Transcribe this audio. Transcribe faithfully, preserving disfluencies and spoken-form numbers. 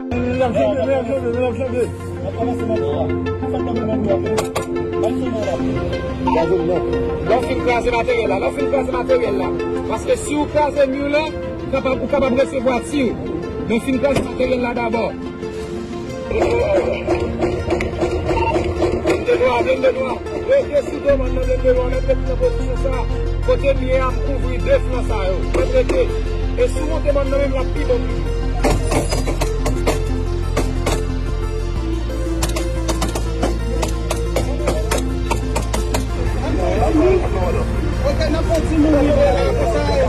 Lè w fin kraze materyèl la, lè w fin kraze materyèl la, paske si w kraze mi w la, ou kapab, ou kapab resevwa ti w. Men fin kraze materyèl la dabò. Vin de nwa, vin de nwa. Rete sou do mòn nan, vin de nwa. Mèt rete nan pozisyon sa a. Kote m ye a, m kouvri de flan sa yo. Mèt rete. E si w monte mòn nan menm, l ap pi bon toujou. Ok, n ap fè yon ti mouri la, konsa, e,